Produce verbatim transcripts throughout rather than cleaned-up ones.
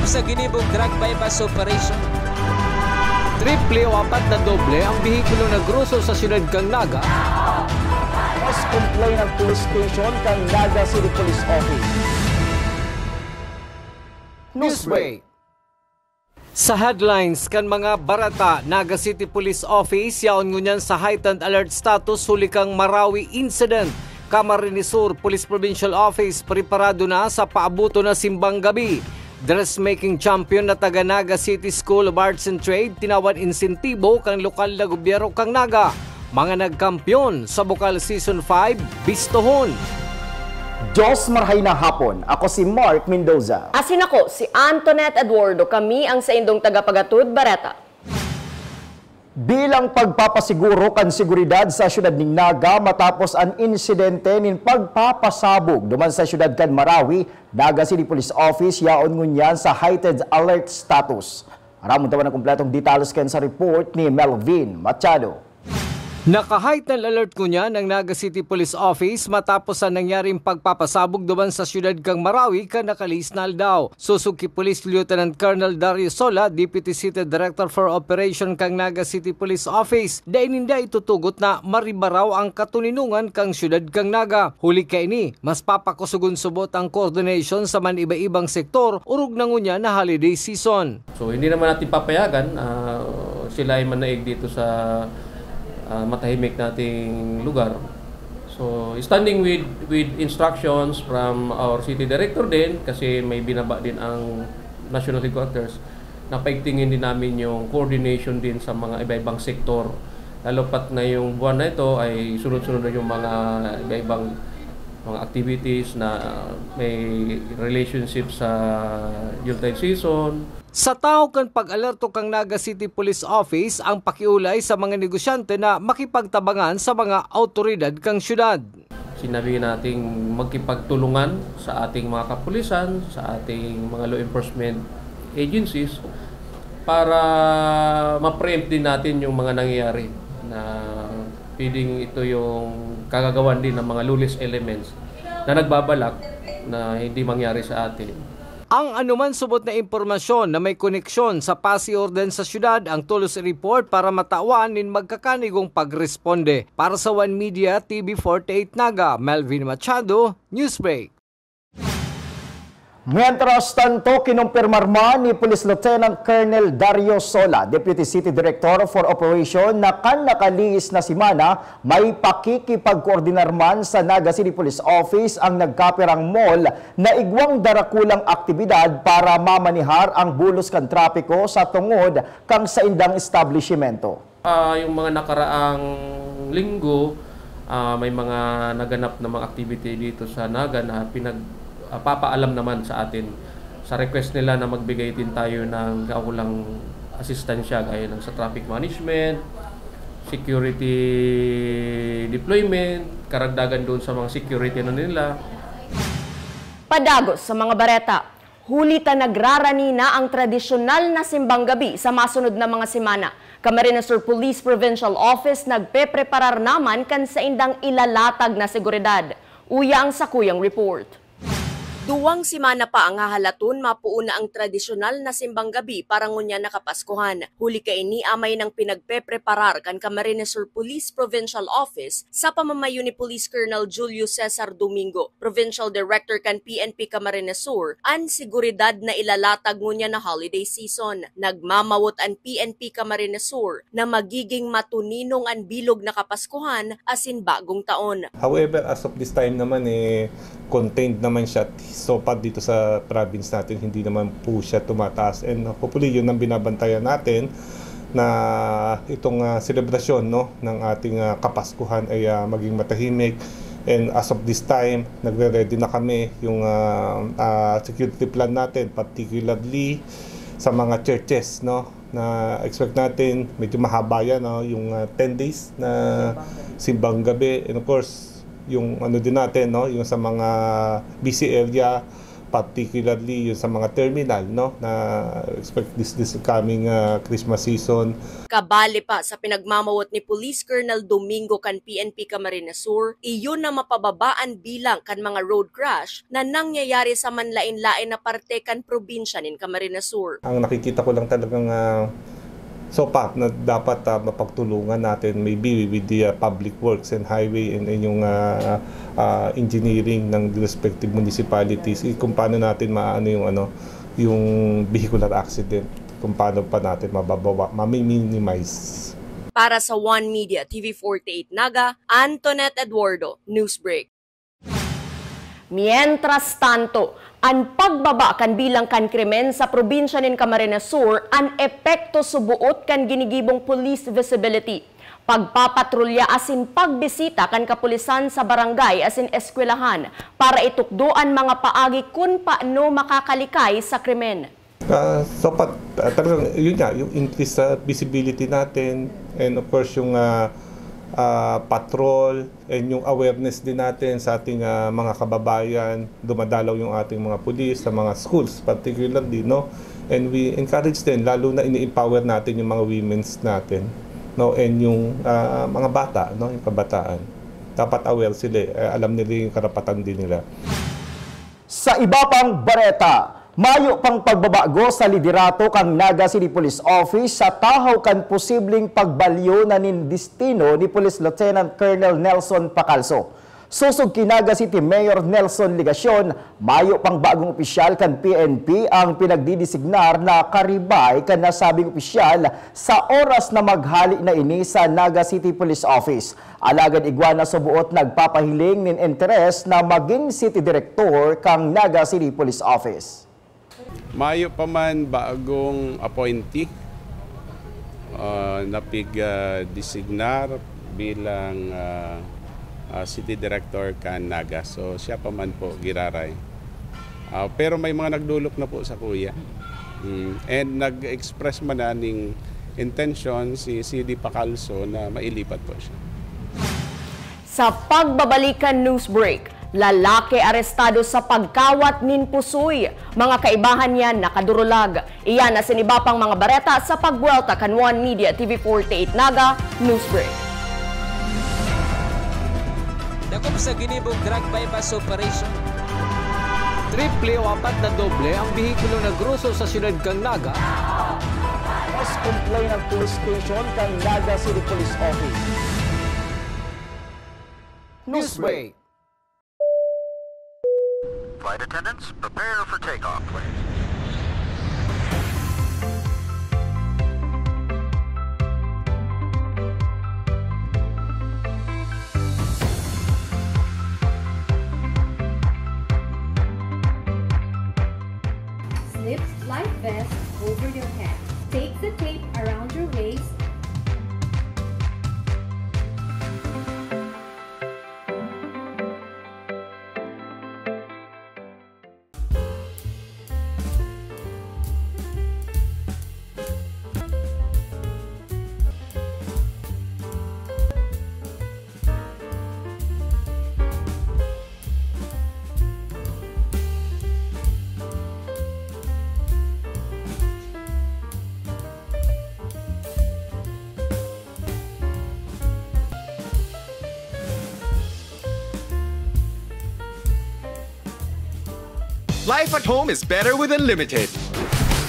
Sa ginibong drug buy-bust operation, triple o apat na doble ang behikulong nagruso sa siyudad kan Naga. Mas complain ang police station kan Naga City Police Office. Newsbreak. Sa headlines kan mga bareta, Naga City Police Office yaon ngunyan sa heightened alert status huli kan Marawi incident. Camarines Sur Police Provincial Office preparado na sa paabuton na simbang gabi. Dressmaking champion na taga Naga City School of Arts and Trade tinawan insentibo kan lokal na gobyerno kan Naga. Mga nagkampiyon sa Bukal Season five, bistohon. Diyos marhay na hapon. Ako si Mark Mendoza. Asin ako si Antoinette Eduardo. Kami ang saindong tagapagatod bareta. Bilang pagpapasiguro kan seguridad sa siyudad nin Naga matapos an insidente nin pagpapasabog duman sa siyudad kan Marawi, Naga City Police Office yaon ngunyan sa heightened alert status. Aramon ta man ang kompletong detalles kan sa report ni Melvin Machado. Naka-heightened alert ngunyan ang Naga City Police Office matapos sa nangyaring pagpapasabog duman sa siyudad kan Marawi kan nakalihis na aldaw. Sosog ki Police Lieutenant Colonel Dario Sola, Deputy City Director for Operation kan Naga City Police Office, dai ninda itutugot na maribaraw ang katoninongan kan siyudad kan Naga. Huli kaini, mas papakusogon subot ang coordination sa man iba-ibang sektor, orog na ngunyan na holiday season. So, hindi naman natin papayagan, ah, sila ay manaig dito sa, ah, matahimik nating lugar. So, standing with, with instructions from our city director din, kasi may binaba din ang National Headquarters, napaigtingin din namin yung coordination din sa mga iba-ibang sektor. Lalo pat na yung buwan na ito ay sunod-sunod na yung mga iba-ibang mga activities na may relationship sa Yuletide season. Sa tahaw kan pag-alerto kan Naga City Police Office ang pakiolay sa mga negosyante na makipagtabangan sa mga awtoridad kan siyudad. Sinabi nating magkipagtulungan sa ating mga kapulisan, sa ating mga law enforcement agencies para ma-preempt din natin yung mga nangyayari na pwedeng ito yung kagagawan din ng mga lawless elements na nagbabalak na hindi mangyari sa atin. Ang anuman subot na impormasyon na may koneksyon sa pasiorden sa siyudad ang tolos i-report para matawan nin magkakanigong pagresponde. Para sa One Media, T V forty-eight Naga, Melvin Machado, Newsbreak. Mientras tanto, kinumpirmar man ni Police Lieutenant Colonel Dario Sola, Deputy City Director for Operation, na kan nakalihis na semana, may pakikipagkoordinar man sa Naga City Police Office ang nagkapirang mall na igwang darakulang aktibidad para mamanihar ang bulos kan trapiko sa tungod kan saindang establisimento. Ah, yung mga nakaraang linggo, ah, may mga naganap na mga activity dito sa Naga na pinag-, ah, papaalam naman sa atin sa request nila na magbigay din tayo ng kaukulang asistansya gaya ng sa traffic management, security deployment, karagdagan doon sa mga security na nila. Padagos sa mga bareta. Huli ta nagrarani na ang tradisyonal na simbang gabi sa masunod na mga semana. Camarines Sur Police Provincial Office nagpepreparar naman kan saindang ilalatag na seguridad. Uya ang sakuyang report. Duwang semana pa ang hahalaton mapoon na ang tradisyonal na simbang gabi para ngunyan na Kapaskuhan. Huli kaini amay nang pinagpepreparar kan Camarines Sur Police Provincial Office sa pamamayo ni Police Colonel Julio Cesar Domingo, Provincial Director kan P N P Camarines Sur, an seguridad na ilalatag ngunyan na holiday season. Nagmamawot an P N P Camarines Sur na magiging matuninong an bilog na Kapaskuhan asin Bagong Taon. However, as of this time naman, eh, contained naman siya so far dito sa province natin, hindi naman po siya tumataas. And hopefully, yun ang binabantayan natin, na itong, ah, selebrasyon, no, ng ating, ah, Kapaskuhan ay, ah, maging matahimik. And as of this time, nagre-ready na kami yung, ah, ah, security plan natin, particularly sa mga churches, no, na expect natin medyo mahaba yan, no, yung, ah, ten days na simbang gabi. And of course, yung ano din natin, no, yung sa mga busy area, particularly yung sa mga terminal, no, na expect this, this coming, ah, Christmas season. Kabali pa sa pinagmamawot ni Police Colonel Domingo kan P N P Camarines Sur, iyo na mapababa an bilang kan mga road crash na nangyayari sa manlaen-laen na parte kan probinsya nin Camarines Sur. Ang nakikita ko lang talagang, ah, so pa na dapat, ah, mapagtulungan natin maybe with the, ah, public works and highway and, and yung, ah, ah, engineering ng respective municipalities, eh, kung paano natin maano yung ano, yung vehicular accident, kung paano pa natin mababawa, mami-minimize. Para sa One Media, T V forty-eight Naga, Antoinette Eduardo, Newsbreak. Mientras tanto, an pagbaba kan bilang kan krimen sa probinsya nin Camarines Sur an epekto suboot kan ginigibong police visibility, pagpapatrolya asin pagbisita kan kapulisan sa barangay asin eskwelahan para itukdo an mga paagi kun paano makakalikay sa krimen. Ah, so pat-, ah, talagang yun nga, yung increase sa visibility natin and of course yung, ah, ah, patrol and yung awareness din natin sa ating, ah, mga kababayan, dumadalaw yung ating mga pulis sa mga schools particularly, no? And we encourage din, lalo na ini-empower natin yung mga women's natin, no? And yung, ah, mga bata, no? Yung kabataan. Dapat aware sila, eh. Alam nila yung karapatan din nila. Sa iba pang bareta, mayo pang pagbabago sa liderato kan Naga City Police Office sa tahaw kan posibleng pagbalyo na nin destino ni Police Lieutenant Colonel Nelson Pacalso. Sosog ki Naga City Mayor Nelson Legacion, mayo pang bagong opisyal kan P N P ang pinagdidesignar na karibay kan nasabing opisyal sa oras na maghali na ini sa Naga City Police Office. Alagad igwa na suboot nagpapahiling nin interes na magin city director kan Naga City Police Office. Mayo pa man bagong appointee, ah, na pig, ah, designar bilang, ah, ah, city director kan Naga. So, siya pa man po giraray. Ah, pero may mga nagdolok na po sa kuya. Mm. And nag-express man na ning intention si C D Pacalso na mailipat po siya. Sa pagbabalik kan news break, lalaki arestado sa pagkawat nin pusoy. Mga kaibahan niya nakadurulag. Iyan asin iba pang mga bareta sa pagbuwelta kan One Media T V forty-eight Naga News Break. Dakop sa ginibong drug buy-bust operation. Triple o apat na doble ang behikulo na groso sa siyudad kan Naga. Mas complain ang police station kan Naga City Police Office. Newsbreak. Flight attendants, prepare for takeoff, please. Slip life vest over your head. Take the tape around your waist. Life at home is better with Unlimited.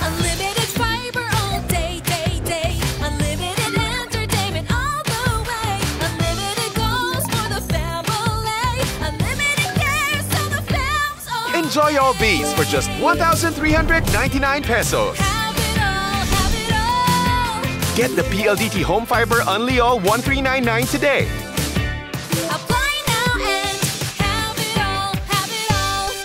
Unlimited fiber all day, day, day. Unlimited entertainment all the way. Unlimited goals for the family. Unlimited cares so the fam's all. Enjoy all these for just one thousand three hundred ninety-nine pesos. Have it all, have it all. Get the P L D T Home Fiber Unli All one three nine nine today. Apply now and have it all, have it all.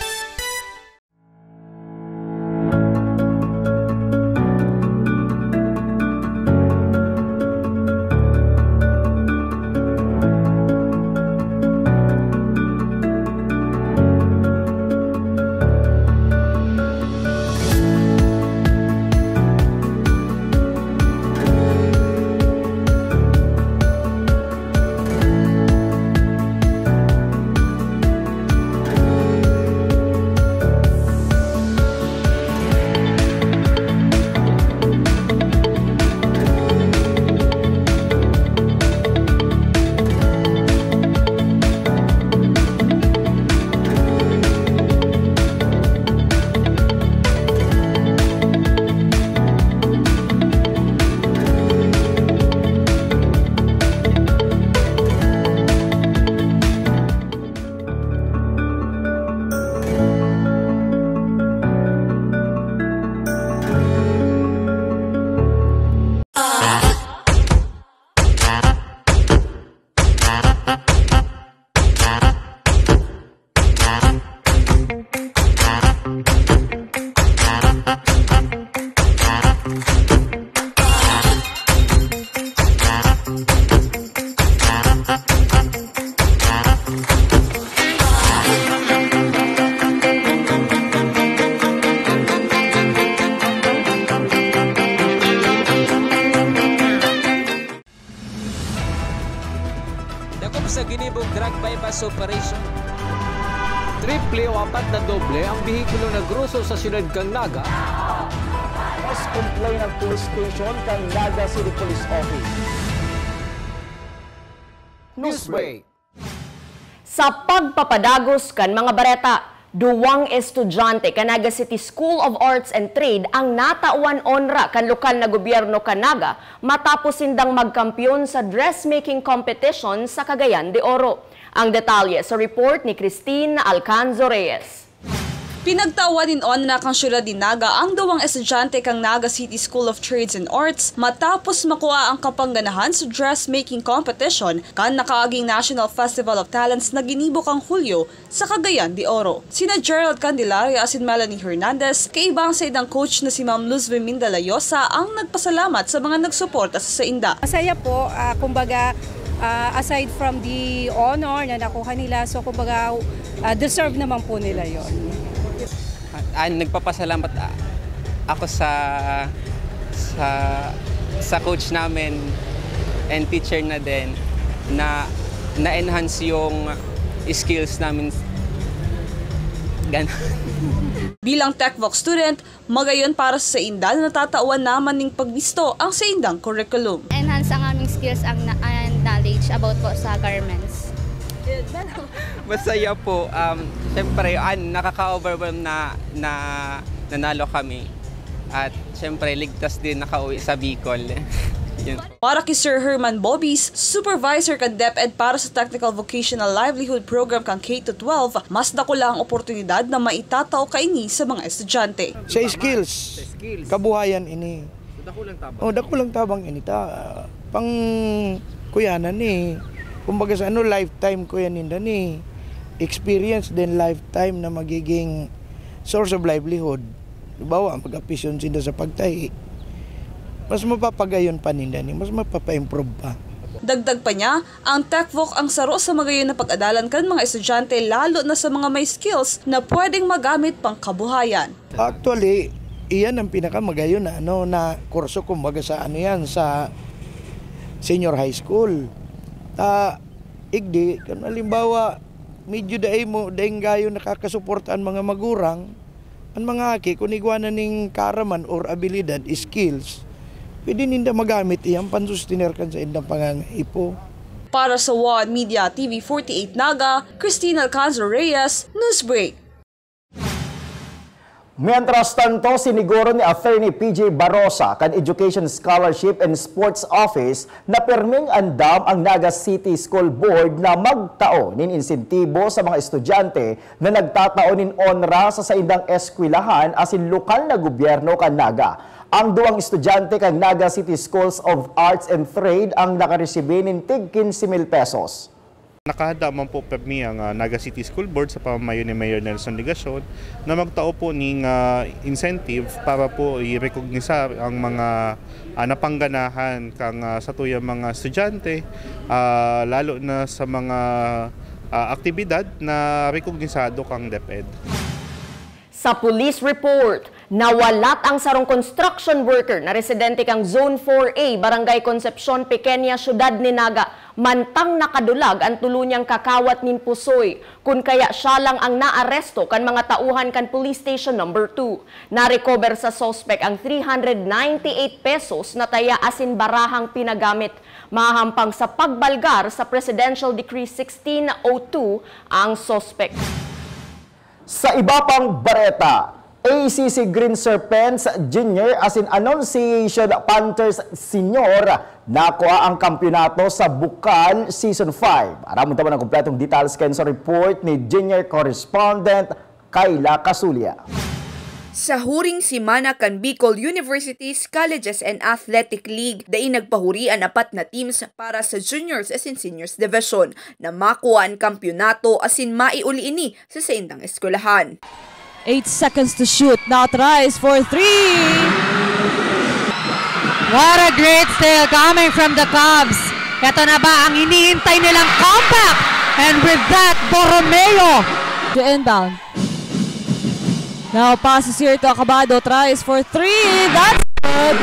Operation. Triple o apat na doble ang behikulo na groso sa siyudad kan Naga. Mas complain ang police station kan Naga City Police Office. Newsbreak. Sa pagpapadagos kan mga bareta, duwang estudyante kan Naga City School of Arts and Trade ang natawan onra kan lokal na gobyerno kan Naga matapos sindang magkampiyon sa dressmaking competition sa Cagayan de Oro. Ang detalye sa report ni Christine Alcanzo Reyes. Pinagtawan nin onra kan siyudad nin Naga ang duwang estudyante kan Naga City School of Trades and Arts matapos makua ang kapangganahan sa dressmaking competition kan nakaaging National Festival of Talents na ginibo kan Hulyo sa Cagayan de Oro. Sina Gerald Candelaria asin Melanie Hernandez, kaiba ang saindang coach na si Ma'am Luzvi Mindalayosa, ang nagpasalamat sa mga nagsuporta sa sainda. Masaya po, ah, kumbaga, ah, aside from the honor na nakuha nila, so kumbaga, ah, deserve naman po nila yon. Ah, nagpapasalamat, ah, ako sa, sa, sa coach namin and teacher na din na na-enhance yung skills namin. Ganon. Bilang Techvoc student, magayon para sa sainda na natatawan naman ning pagbisto ang saindang curriculum. Enhance ang aming skills ang na-, and knowledge about po sa garments. Masaya po. Um, siyempre, an, nakaka-overwhelm na, na nanalo kami. At siyempre, ligtas din nakauwi sa Bicol. Yun. Para ki Sir Herman Bobis, supervisor kan DepEd para sa Technical Vocational Livelihood Program kan K to twelve, mas dakula ang oportunidad na maitatao kaini sa mga estudyante. Sa skills, kabuhayan ini. Dakulang tabang. Oh, dakulang tabang ini ta. Pang kuyanan ni. Kumbaga sa ano, lifetime kuya ninda ni. Experience din lifetime na magiging source of livelihood. Halimbawa, mag-apisyon sinda sa pagtahi. Mas mapapagayon pa ninda ni, mas mapapa-improve pa. Dagdag pa niya, ang Techvoc ang saro sa magayon na pag-adalan kan mga estudyante, lalo na sa mga may skills na pwedeng magamit pang kabuhayan. Actually, iyan ang pinakamagayon na, ano, na kurso, kumbaga, sa, ano yan, sa senior high school. Ta, igdi, kan halimbawa, medyo dai mo, daing gayo nakakasuporta an mga magurang, an mga aki, kun igwa na ning kaaraman or abilidad, skills, pwede ninda magamit iyan pansustener kan saindang pangangaipo. Para sa One Media T V forty-eight Naga, Christine Alcanzo Reyes, Newsbreak. Mientras tanto, siniguro ni Attorney P J Barosa kan Education Scholarship and Sports Office na pirming andam ang Naga City School Board na magtao nin insentibo sa mga estudyante na nagtatao nin onra sa saindang eskwelahan asin lokal na gobyerno kan Naga. Ang duwang estudyante kan Naga City Schools of Arts and Trade ang nakaresibi nin tig quince mil pesos. Nakahanda man po pirmi ang, ah, Naga City School Board sa pamamayo ni Mayor Nelson Legacion na magtao po ning, ah, incentive para po i-recognisar ang mga, ah, napangganahan kan, ah, satuyang mga estudyante, ah, lalo na sa mga, ah, aktibidad na rekognisado kan DepEd. Sa police report, nawalat ang sarong construction worker na residente kan Zone four A, Barangay Concepcion, Pequeña Syudad nin Naga, mantang nakadulag an tulo niyang kakawat nin pusoy, kun kaya siya lang ang naaresto kan mga tauhan kan Police Station Number two. Narecover sa suspek ang three hundred ninety-eight pesos na taya asin barahang pinagamit, mahahampang sa pagbalgar sa Presidential Decree sixteen oh two ang suspek. Sa iba pang bareta, A C C Green Serpents Junior asin Annunciation Panthers Senior nakua ang kampiyonato sa Bukal Season five. Aramon ta man ang kompletong details kan sa report ni Junior Correspondent Kayla Casulia. Sa huring semana kan Bicol Universities, Colleges and Athletic League, dai nagpahuri an apat na teams para sa Juniors asin Seniors Division na makua an kampiyonato asin maiuli ini sa saindang eskwelahan. Eight seconds to shoot. Now tries for three. What a great steal coming from the Cubs. Ito na ba ang hinihintay nilang comeback? And with that, Borromeo. The inbound. Now passes here to Acabado. Tries for three. That's good.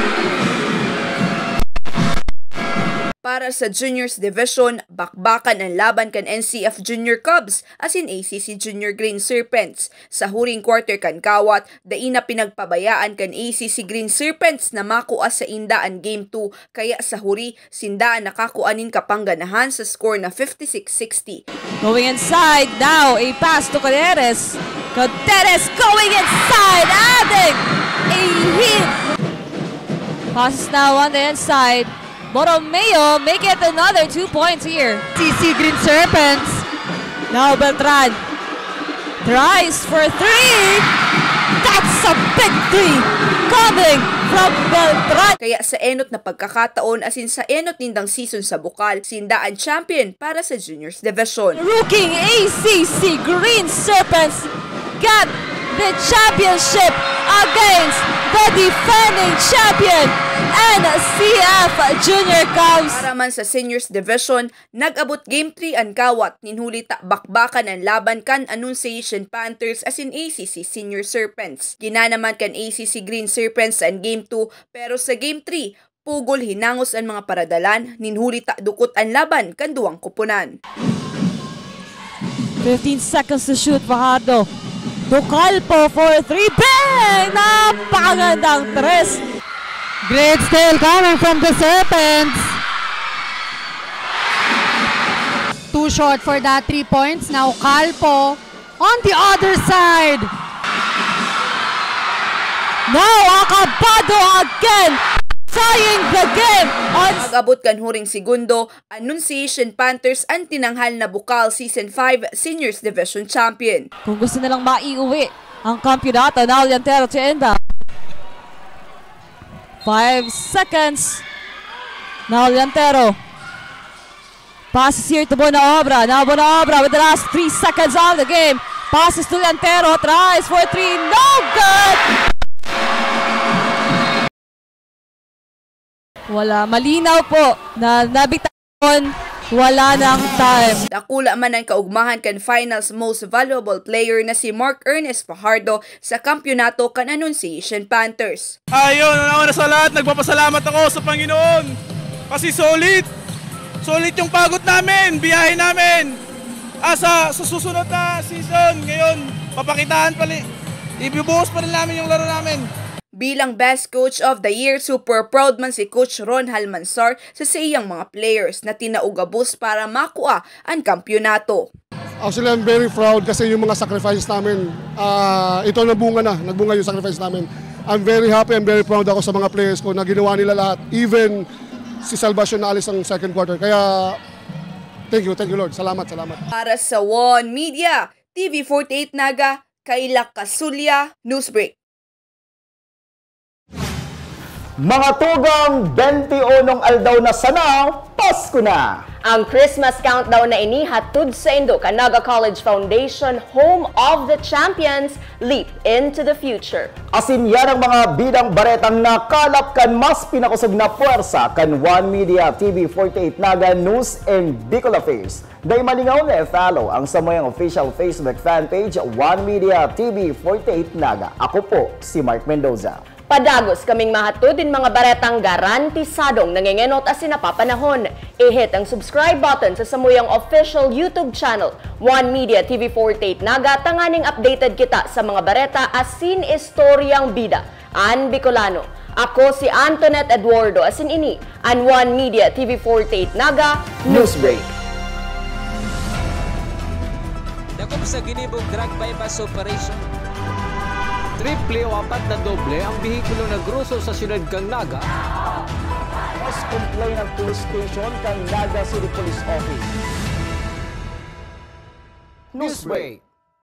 Para sa Juniors Division, bakbakan an laban kan N C F Junior Cubs asin A C C Junior Green Serpents. Sa huring quarter kan kawat, dai na pinagpabayaan kan A C C Green Serpents na makua sainda an Game two, kaya sa huri, sinda an nakakua nin kapangganahan sa score na fifty-six sixty. Going inside now, a pass to Caderes. Caderes going inside, adding a hit. Passes now on the inside. Borromeo make it another two points here. C C Green Serpents. Now Beltran tries for three. That's a big three coming from Beltran. Kaya sa enot na pagkakataon asin sa enot nindang season sa bukal, sinda an champion para sa Juniors Division. Rookie A C C Green Serpents get the championship against the defending champion N C F Junior Cubs. Para man sa Seniors Division, nag-abot Game three an kawat, nin huli ta bakbakan an laban kan Annunciation Panthers asin A C C Senior Serpents. Ginan naman kan A C C Green Serpents an Game two, pero sa Game three, pugol hinangos an mga paradalan, nin huli ta dukot an laban kan duwang koponan. Fifteen seconds to shoot, Fajardo. To Calpo for three. Bang! Napakagandang tres. Great steal coming from the Serpents. Too short for that three points. Now Calpo on the other side. Now Acabado again, tying the game on. Pag-abot kan huring segundo, Annunciation Panthers an tinanghal na bukal Season five Seniors Division Champion. Kung gusto nilang maiuwi ang kampiyonato, now Liantero to inbound. Five seconds. Now Liantero. Passes here to Bonaobra. Now Bonaobra with the last three seconds of the game. Passes to Liantero. Tries for three. No good! Wala. Malinaw po na nabitawan. Wala nang time. Dakula man ang kaugmahan kan Finals Most Valuable Player na si Mark Ernest Fajardo sa kampiyonato kan Annunciation Panthers. Ayun, una-una sa lahat, nagpapasalamat ako sa Panginoon. Kasi solid. Solid yung pagod namin, biyahe namin. Ah, sa, sa susunod na season, ngayon, papakitaan pali. Ibibuhos pa rin namin yung laro namin. Bilang Best Coach of the Year, super proud man si Coach Ron Halmansar sa saiyang mga players na tinao gabos para makua an kampiyonato. Actually, I'm very proud kasi yung mga sacrifices namin, ah, ito nabunga na, nagbunga yung sacrifice namin. I'm very happy, I'm very proud ako sa mga players ko na ginawa nila lahat. Even si Salvacion naalis ng second quarter. Kaya, thank you, thank you Lord. Salamat, salamat. Para sa One Media, T V forty-eight Naga, Kayla Casulia, Newsbreak. Mga tugang, bente unong aldaw na sana, Pasko na! Ang Christmas countdown na ini hatod saindo kan Naga College Foundation, home of the champions, leap into the future. Asin yan ang mga bidang baretang nakalap kan mas pinakosog na puwersa kan One Media T V forty-eight Naga News and Bicol Affairs. Dai malingaw na i-follow ang samuyang official Facebook fan page, One Media T V forty-eight Naga. Ako po si Mark Mendoza. Padagos kaming mahatod nin mga baretang garantisadong nangengenot asin napapanahon. I-hit ang subscribe button sa samuyang official YouTube channel, One Media T V forty-eight Naga, tanganing updated kita sa mga bareta asin istoryang bida. An Bicolano. Ako si Antoinette Eduardo, asin ini an One Media T V forty-eight Naga Newsbreak. Dakop sa ginibong drug buy-bust operation. Triple o apat na doble ang behikulo na groso sa siyudad kan Naga. Mas complaint ang police station kan Naga City Police Office. Newsbreak.